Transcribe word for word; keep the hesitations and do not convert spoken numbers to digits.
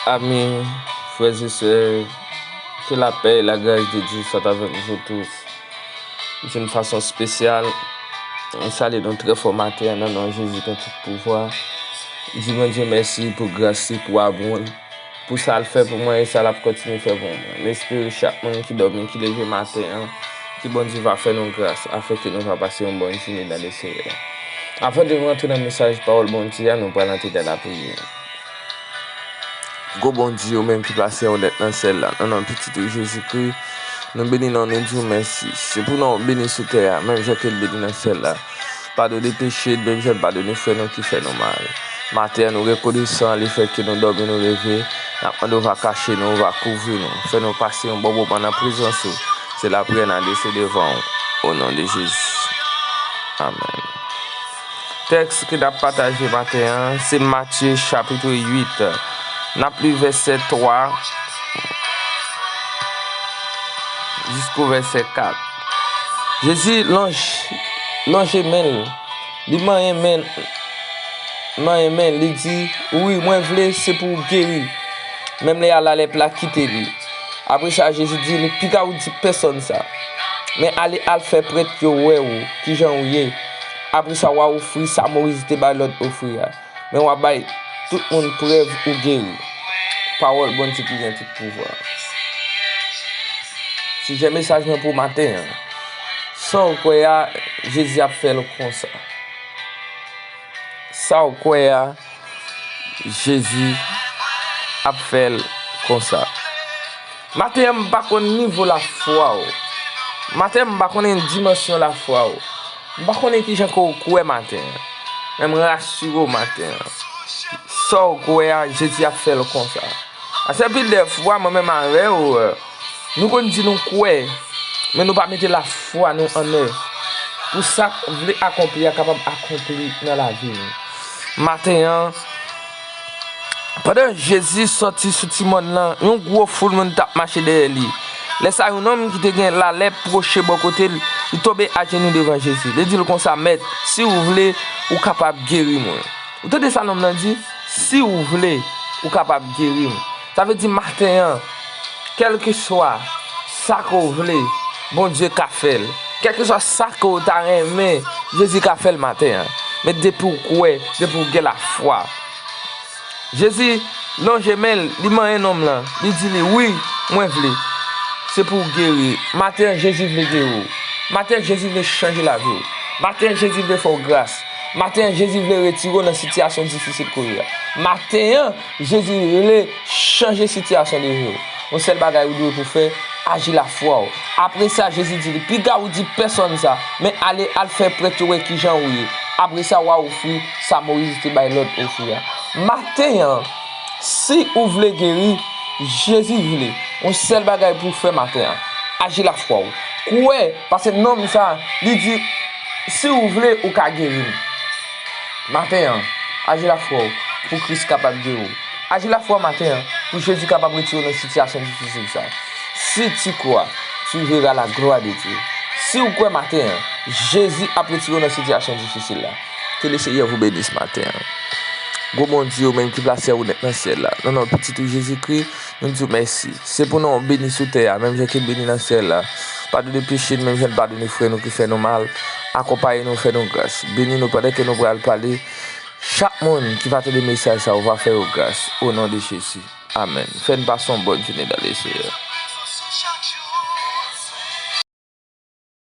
Amis, frères et sœurs, que la paix et la grâce de Dieu soient avec vous tous. D'une façon spéciale, m salye nou trè fò maten an nan non Jezi ki gen tout pouvwa. Di Bondye mèsi pou gras li, pou amou l, pou sa l fè pou mwen e sa l ap kontinye fè pou mwen. M espere chak moun ki dòmi, ki leve maten an, ke Bondye va fè nou gras, afin ke nou va pase yon bòn jounen dans le Seigneur. Avan de nou antre nan mesaj pawòl Bondye a, nou pral antre nan lapriyè. Gwo Bondye, ou menm ki plase yon nèt nan syèl la, nan non Pitit ou Jezikri, nou beni non, nou di w mèsi. Se pou non w beni sou tè a, menm jan ke l beni nan syèl la. Padone peche n, menm jan n padone frè nou ki fè nou mal. Maten an, nou rekonesan lefèt ke nou dòmi, nou leve. N ap mande w va kache nou, w va kouvri nou. Fè nou pase yon bon moman nan prezans ou. Se lapriyè n adrese devan w, o non de Jezi. Amèn. Tèks ke n ap pataje maten an, se Matye chapit uit. N ap li vèsè twa jisko vèsè kat. Jezi lonj-, lonje men l, li manyen men, manyen men, li di, "Wi, mwen vle, se pou w geri." Menm lè a, lalèp la kite li. Apre sa, Jezi di li, "Piga ou di pèsonn sa, men ale al fè prèt yo wè w kijan ou ye. Apre sa, w a ofri sa Moyiz te bay lòd ofri a, men w a bay tout moun prèv ou geri." Pawòl Bondye ki gen tout pouvwa. Sijè mesaj mwen pou maten an, sa w kwè a, Jezi ap fè l konsa. Sa w kwè a, Jezi ap fè l konsa. Maten an, m pa konn nivo lafwa w. Maten an, m pa konnen dimansyon lafwa w. M pa konnen kijan ke w kwè maten an. Men m rasire w maten an. Sa w kwè a, Jezi ap fè l konsa. Paske anpil de fwa, mwen menm avè w, nou konn di nou kwè, men nou pa mete lafwa nou an èv pou sa k vle akonpli a kapab akonpli nan lavi nou. Maten an, pandan Jezi sòti sou ti mòn lan, yon gwo foul moun t ap mache dèyè li. Lè sa a, yon nonm ki te gen lalèp pwoche bò kote l, li tonbe ajenou devan Jezi. Li di l konsa, "Mèt, si w vle, ou kapab geri mwen." Ou tande sa nonm lan di? "Si w vle, ou kapab geri m." Sa vle di maten an, kèlkeswa sa ke w vle, Bondye ka fè l. Kèlkeswa sa ke w ta renmen, Jezi ka fè l maten an. Men depi w kwè, depi w gen lafwa. Jezi lonje men l, li manyen nonm lan, li di li, "Wi, mwen vle. Se pou w geri." Maten an, Jezi vle geri w. Maten an, Jezi vle chanje lavi w. Maten an, Jezi vle fè w gras. Maten an, Jezi vle retire w nan sitiyasyon difisil ke w ye a. Maten an, Jezi vle chanje sitiyasyon de vi w. Yon sèl bagay ou dwe pou fè, aji lafwa w. Apre sa, Jezi di li, "Piga ou di pèsonn sa, men ale al fè prèt yo wè kijan ou ye. Apre sa, w a ofri sa Moyiz te bay lòd ofri a." Maten an, si ou vle geri, Jezi vle. Yon sèl bagay pou w fè maten an, aji lafwa w. Kwè, paske nonm sa, li di, "Si w vle, ou ka geri m." Maten an, aji lafwa w pou Kris kapab geri w. Aji lafwa w maten an pou Jezi kapab retire w nan sitiyasyon difisil sa. Si tu crois, tu verras la gloire de Dieu. Si w kwè maten an, Jezi ap retire w nan sitiyasyon difisil la. Que le Seigneur vous bénisse maten an. Gwo Bondye, ou menm ki plase yon nèt nan syèl la, nan non Pitit ou Jezikri, nou di w mèsi. Se pou non w beni sou tè a, menm jan ke l beni nan syèl la. Padone peche n, menm jan n padone frè nou ki fè nou mal. Akonpaye nou, fè nou gras. Beni nou pandan ke nou pral pale. Chak moun ki va tande mesaj sa, ou va fè yo gras. O non de Jezi. Amèn. Fè n pase yon bòn jounen dans le Seigneur.